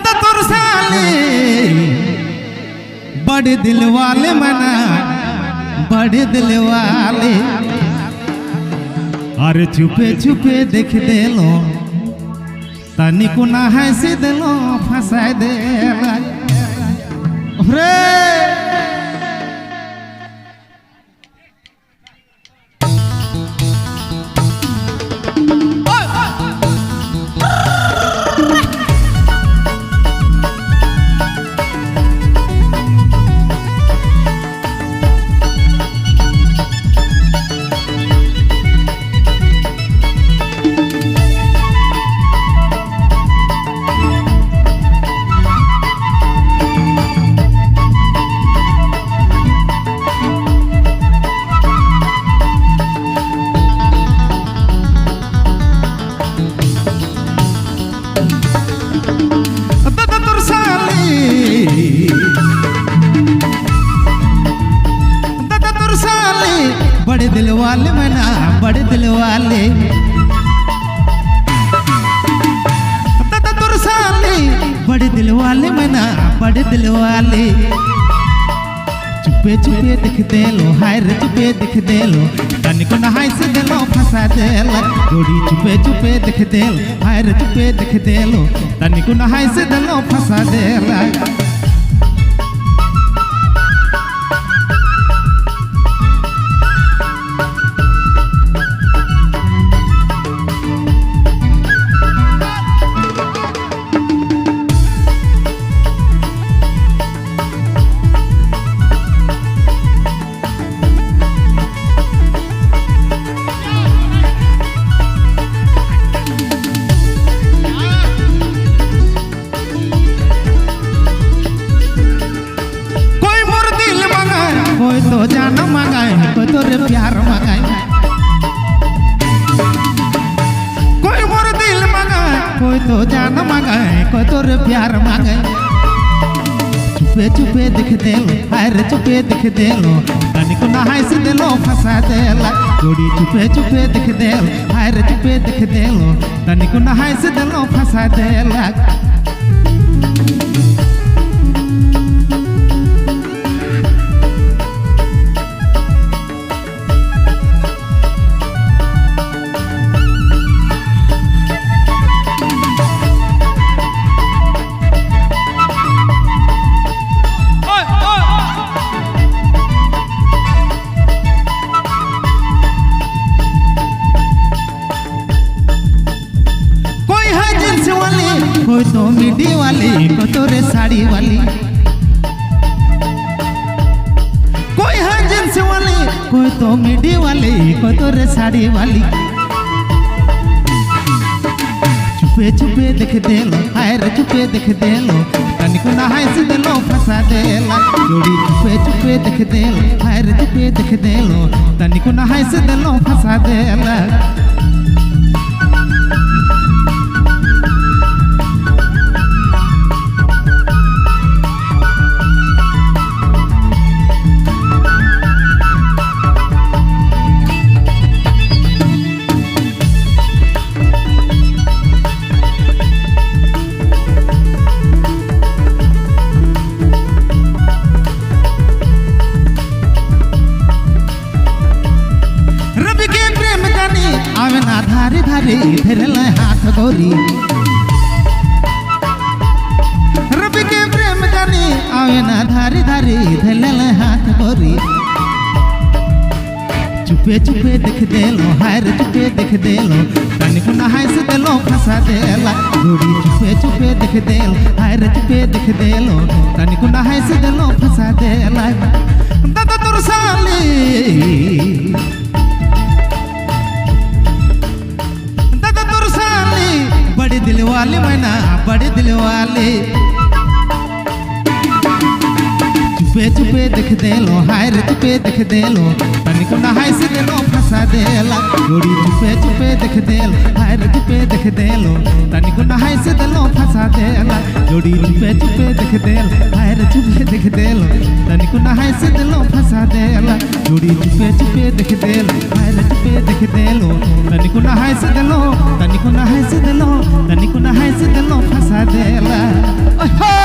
दादा तोर साले बड़े दिल वाले मना बड़े दिल वाले। अरे छुपे छुपे देख देलो तनिको ना हंसी देलो फंसा देला रे। दादा तोर साले बड़े दिल वाले मना बड़े दिल वाले। दादा तोर साले बड़े दिल वाले मना बड़े दिल वाले। चुपे चुपे दिख देलो हाय रे चुपे दिख देलो तनिको नहाय से देलो फंसा देला गोड़ी। चुपे चुपे दिख देलो हाय रे चुपे दिख देलो तनिको नहाय से देलो फंसा देला। कोई तो जान मंगाए कोई तोरे प्यार मंगाए, कोई मोर दिल मंगाए कोई तो जान मंगाए कोई तोरे प्यार मंगाए। चुपे चुपे दिख देलो हाय रे चुपे दिख देलो तनिको नहाय से देलो फंसा देला जोड़ी। चुपे चुपे दिख देलो हाय रे चुपे दिख देलो तनिको नहाय से देलो फंसा देला। कोई तो मिडी वाली कोई तो रे साड़ी वाली, कोई है जींस वाली कोई तो मिडी वाली कोई तो रे साड़ी वाली। चुपे चुपे दिख देलो हाय रे चुपे दिख देलो तनिको नहाय से देलो फंसा देला जोड़ी। चुपे चुपे दिख देलो हाय रे चुपे दिख देलो तनिको नहाय से देलो फंसा देला। आवे ना धारे धारे धरल हाथ गोरी, रवि के प्रेम जानी आवे ना धारे धारे धरल हाथ गोरी। चुपे चुपे दिख देलो हाय रे चुपे दिख देलो तनिको नहाय से देलो फंसा देला गोरी। चुपे चुपे दिख देलो हाय रे चुपे दिख देलो तनिको नहाय से देलो फंसा देला। दादा तोर साले बड़े दिल वाले मना बड़े दिल वाले। चुपे चुपे चुपे देख देलो, हाय रे, चुपे देख देलो, तनिको ना हंस देलो, फंसा देला। गोरी चुपे चुपे देख देलो, हाय रे, चुपे देख देलो, तनिको ना हंस देलो, फंसा देला। जोड़ी चुपे चुपे देख देलो, हाय रे, चुपे देख देलो, तनिको ना हंस देलो, फंसा देला। जोड़ी चुपे चुपे देख देलो, हाय रे, चुपे देख देलो, तनिको ना हंस देलो, तनिको ना हंस देलो, तनिको ना हंस देलो, फंसा देला। ओहो।